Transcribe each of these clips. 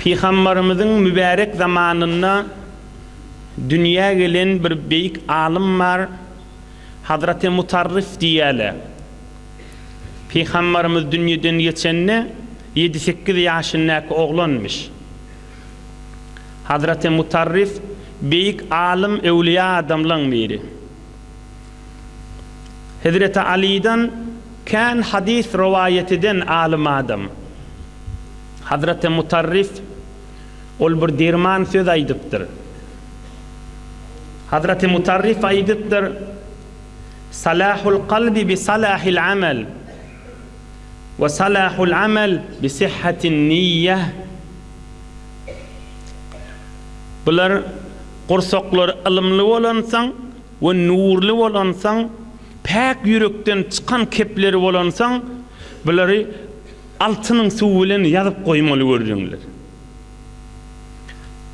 Pygambarymyzyň mübärek zamanynda dünýä gelen bir beýik alym bar, Hazreti Mutarryf diýýärler. Pygambarymyz dünýeden geçende ýedi-sekiz ýaşyndaky oglanmyş. Hazreti Mutarryf beýik alym, öwlüýä adamlaň biri. Hezreti Alydan kän hadys rowaýat eden alym adam. Hazreti Mutarryf ol bir derman söz aýdypdyr. Hazreti Mutarryf aýdypdyr, Salahul kalbi bi salahil amel we salahul amel bi sihhatin niýýeh. Bular gursaklary ylymly bolansoň we nurly bolansoň, päk ýürekden çykan kepleri bolansoň, bulary altynyň suwy bilen ýazyp goýmaly gürrüňler.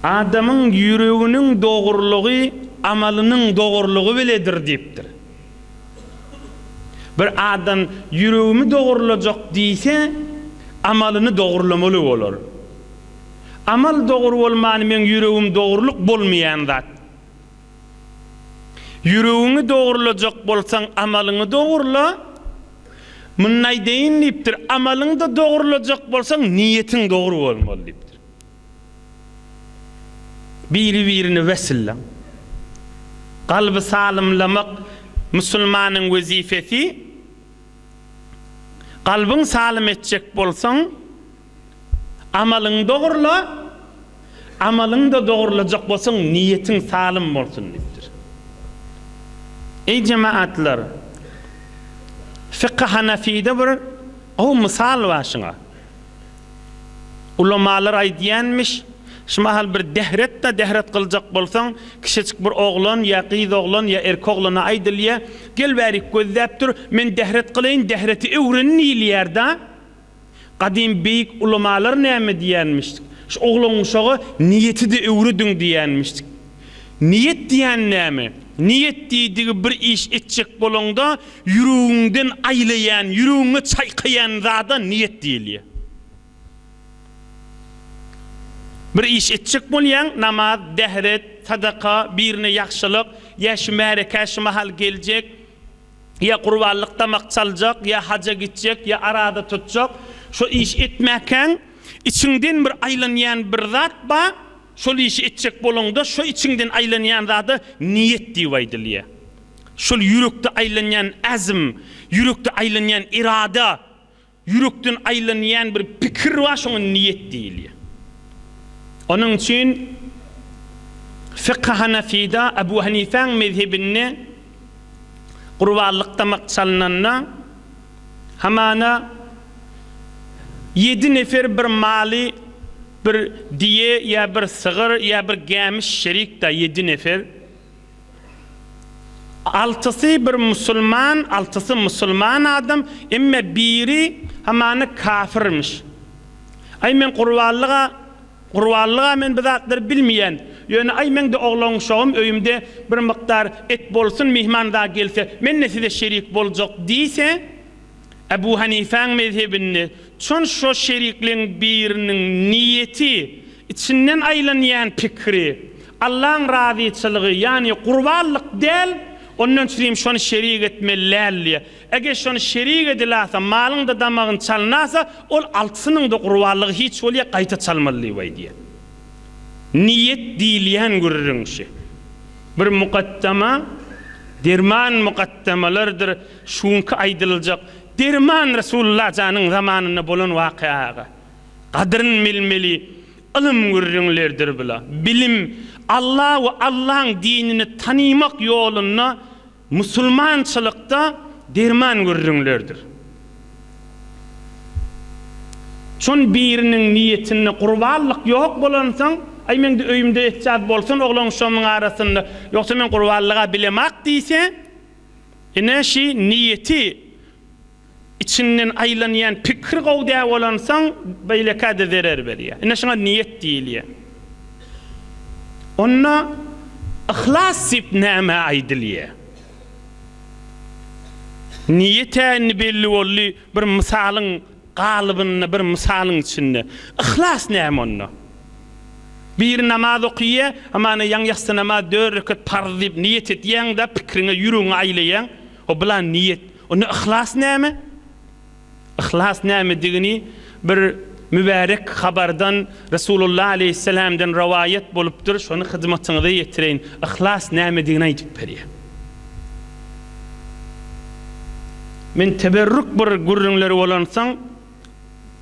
Adamyň ýüreginiň dogrulygy amalynyň dogrulygy biledir diýipdir. Bir adam ýüregimi dogrulajak diýse, amalyny dogrulamaly bolar. Amal dogry bolmany meň ýüregim dogrulyk bolmaýan zat. Ýüregiňi dogrulajak bolsaň amalyňy dogrula. Munday deýin diýipdir, amalyňy-da dogrulajak bolsaň niýetiň dogry bolmaly diýipdir. Biri-birini wesilleň. Kalby salymlamak musulmanyň wezipesi. Kalbyň salym etjek bolsaň, Amalyňy dogrula, amalyňy-da dogrulajak bolsaň, niýetiň salym bolsun diýipdir. Eý jemagatlar! Fykhy Hanafide bir gowy mysal bar şuňa. Ulamalar aýdýanmyş, şu mahal bir dehret-de dehret kyljak bolsaň, kiçijik bir oglan ýa gyz oglan ýa erkek oglana aýdylýar, gel bärik gözläp dur, men dehret kylaýyn, dehreti öwren diýilýär-da. Gadym beýik ulamalar näme diýýänmişdik? Şu oglan-uşaga niýeti-de öwrediň diýýänmişdik. Niýet diýýän näme? Niýet diýdigi bir iş etjek bolaňda ýüregiňden aýlaýan, ýüregiňe çaýkaýan zada niýet diýilýär. Bir iş etjek bolýaň, namaz, dähret, sadaka, birine ýagşylyk, ýa şu märekä şu mahal geljek, ýa gurbanlyk damak çaljak, ýa haja gitjek, ýa araza tutjak, şo iş etmäkäň, içiňden bir aýlanýan bir zat bar, şol işi etjek bolaňda, şo içiňden aýlanýan zada niýet diýip aýdylýar. Şol ýürekde aýlanýan azm, ýürekde aýlanýan irada, Ýürekden aýlanýan bir pikir bar, şoňa niýet diýilýär. Onuň üçin fykh Hanafida, Abu Hanifäň mezhebinde gurbanlyk damak çalnanda hamana ýedi nefer bir maly bir diýe ýa bir sygyr ýa bir gämiş şerik-da ýedi nefer. Altysy bir musulman, altysy musulman adam, emme biri hamany kafirmiş. Aý men gurbanlyga, gurbanlyga men bu zatlary bilmeýän. Ýöne aý meň-de oglan-uşagym öýümde bir mukdar et bolsun, myhman da gelse, men-de size şerik boljak diýse, Ebu Hanifäň mezhebinde çon şo şerikleň biriniň niýeti, içinden aýlanýan pikiri, Allaň razyçylygy, ýagny gurbanlyk däl, ondan çürim şony şerik etmeli däl diýýär. Eger şony şerik edilasa, malyň-da damagyny çalnasa, ol altysynyň-da gurbanlygy hiç bolýar, gaýta çalmaly diýip aýdýar. Niýet diýilýän gürrüň şi. Bir mukaddama, derman mukaddamalardyr, Şuňky aýdylyljak derman Resulullah janyň zamanynda bolan wakyaga. Gadyryn bilmeli ylym gürrüňlerdir bula. Bilim, Alla we Allaň dinini tanymak ýolunda musulmançylykda derman gürrüňlerdir. Şon biriniň niýetinde gurbanlyk ýok bolansoň, aý meňde öýümde etjaz bolsun oglan şonuň arasynda, ýogsa men gurbanlyga bilemak diýse, Ine şi niýeti içinden aýlanýan pikri gowy däl bolansoň beýlekä-de zerer berýär. Ine şuňa niýet diýilýär. Onda yhlas diýip nämä aýdylýar? Niýet-ä indi belli boldy bir mysalyň galybynda, bir mysalyň içinde. Yhlas näme onda? Biri namaz okyýa, hamana ýaňy ýassy namaz dört rekat parz diýip niýet edýäň-de, pikiriňe, ýüregiňe aýlaýaň. O bula niýet. Onda yhlas näme? Yhlas nämedigini bir mübärek habardan Resulullah aleýhissalamdan rowaýat bolupdyr, şony hyzmatyňyza ýetireýin. Yhlas nämedigini aýdyp berýär. Men teberrük bir gürrüňleri bolansoň,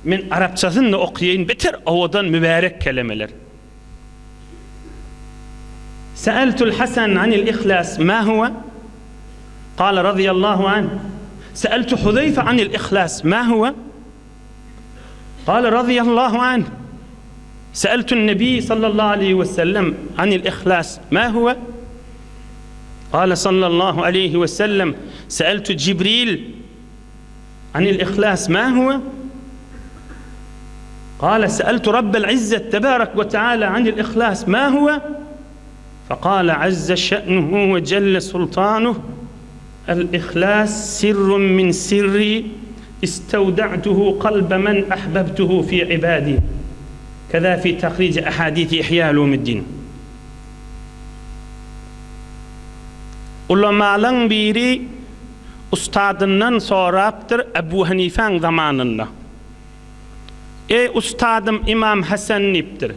men arapçasyny-da okaýaýyn, beter owadan mübärek kelemeler. Sa'altul Hasan anil ihlas ma huwa? Kale radiyallahu anh, Sa'altu Huzeyfe anil ihlas ma huwa? Kale radiyallahu anh, Sa'altun Nebi sallallahu aleyhi ve sellem anil ihlas ma huwa? Kale sallallahu aleyhi ve sellem, Sa'altu Cibril Anil ihlas ma huwa? Kale seeltu Rabbel izzet tebarek ve teala anil ihlas ma huwa? Fekale azze şe'nuhu ve celle sultanuh El ihlas sirrun min sirri istewda'tuhu kalbe men ahbebtuhu fi ibadi. Keza fi tahrici ahadisi İhya Ulumiddin. Ulamalaň biri ustadyndan sorapdyr Ebu Hanifäň zamanynda. Eý ustadym Imam Hasan diýipdir.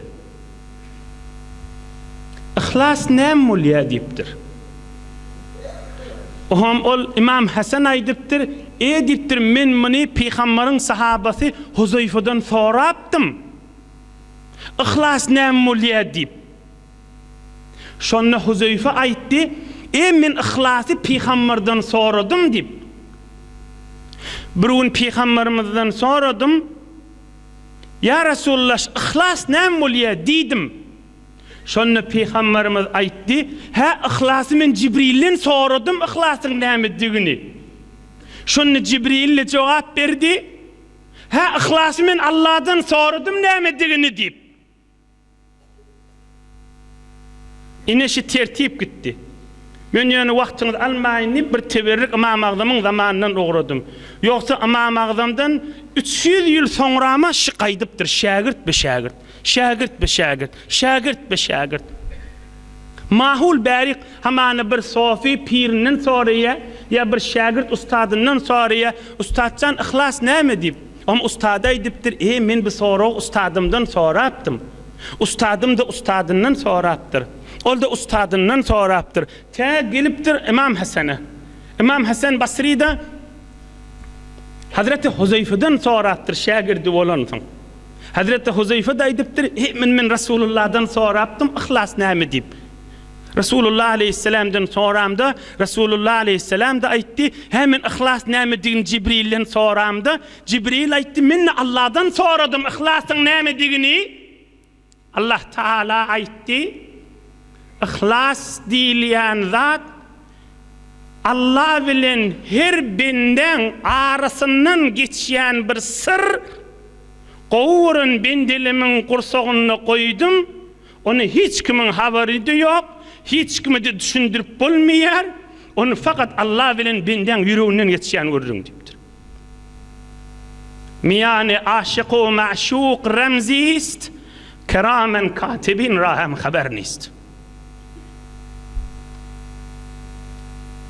Yhlas näme bolýar diýipdir. Oňam ol Imam Hasan aýdypdyr, Eý diýipdir, men muny pygambaryň sahabasy Huzeýfadan sorapdym. Yhlas näme bolýar diýip. Şonda Huzeýfe aýtdy, E, men yhlasy pygamberden soradym diýip. Bir gün pygamberimizden soradym, Ýa Resulallah, yhlas näme bolýar? diýdim. Şonda pygamberimiz aýtdy, Hä, yhlasy men Jibrilden soradym yhlasyň nämedigini. Şonda Jibril-de jogap berdi, Hä, yhlasy men Allahdan soradym nämedigini diýip. Ine şi tertip gitdi. Men ýöne wagtyňyzy almaýyn diýip bir teberrik Ymam Agzamyň zamanyndan ugradym. Ýogsa Ymam Agzamdan 300 ýyl soňrama şi gaýdypdyr şägirt be şägirt, şägirt be şägirt, şägirt be şägirt. Mahul bärik hamana bir sofy pirinden soraýa ýa bir şägirt ustadyndan soraýa, Ustatjan yhlas näme diýip. Om ustada aýdypdyr, E, men bu soragy ustadymdan sorapdym. Ustadym-da ustadyndan sorapdyr. Ol-da ustadyndan sorapdyr. Tä gelipdir Ymam Hasana. Ymam Hasan Basry-da Hazreti Huzeýfeden sorapdyr, şägirdi bolansoň. Hazreti Huzeýfe-de aýdypdyr, E, men men Resulullahdan sorapdym, yhlas näme diýip. Resulullah aleýhissalamdan soramda, Resulullah aleýhissalam-da aýtdy, Hä, men yhlas nämedigini Jibrilden soramda, Jibril aýtdy, Men-de Allahdan soradym yhlasyň nämedigini. Allah Tagala aýtdy, Yhlas diýilýän zat Allah bilen her bendäň arasyndan geçýän bir syr, gowy gören bendelemiň gursagynda goýdum, Ony hiç kimiň habary-da ýok, hiç kime-de düşündirip bolmaýar, ony fakat Allah bilen bendäň ýüreginden geçýän gürrüň diýipdir. Miýany aşyk u maşuk remzist, kiramen katibin ra hem haber nist.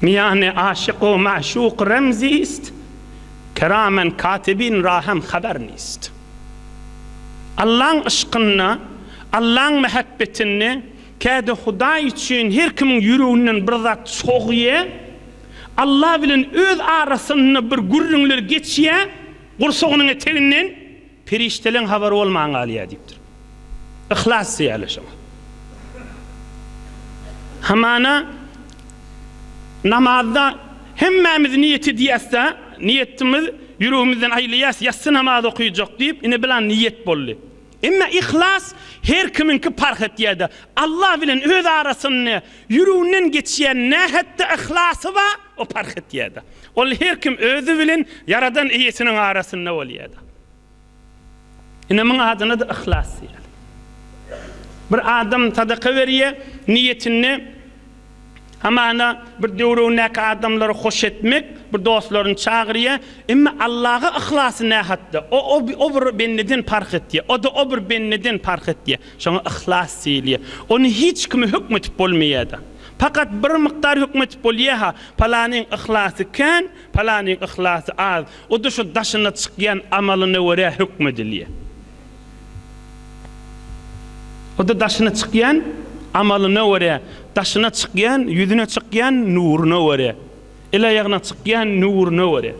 Miýany aşyk u maşuk remzist, kiramen katibin ra hem haber nist. Allaň yşkynda, Allaň mähebbetinde käde Hudaý üçin her kimiň ýüreginden bir zat çogýa, Alla bilen öz arasynda bir gürrüňler geçýä, gursagynyň eteginden perişdeleň habary bolman galýa diýipdir. Yhlas diýýärler şoňa. Hamana namazda hemmämiz niýet edýäs-de, niýetimiz ýüregimizden aýlaýas, ýassy namaz okyjak diýip, ine bilan niýet boldy. Emma yhlas her kimiňki parh etýär-de, Allah bilen öz arasynda ýüreginden geçýän nähetde yhlasy bar, o parh etýär-de. Ol her kim özi bilen Ýaradan Eýesiniň arasynda bolýar-da. Ine muň adyna-da yhlas diýýärler. Bir adam sadaka berýär, niýetinde. Hamana bir döwregindäki adamlary hoş etmek, bir dostlaryny çagyrýar. Emma Allaha yhlasy nähatda? O o o bir bendeden parh etýär. O-da o bir bendeden parh etýär. Şoňa yhlas diýilýär. Ony hiç kime hökmetip bolmaýar-da. Pakat bir mukdar hökmetip bolýar-ha, palanyň yhlasy kän, palanyň yhlasy az. O-da şo daşyna çykýan amalyna görä hökmedilýär. O-da daşyna çykýan amalyna görä, daşyna çykýan, ýüzüne çykýan nuruna görä, el-aýagyna çykýan nuruna görä.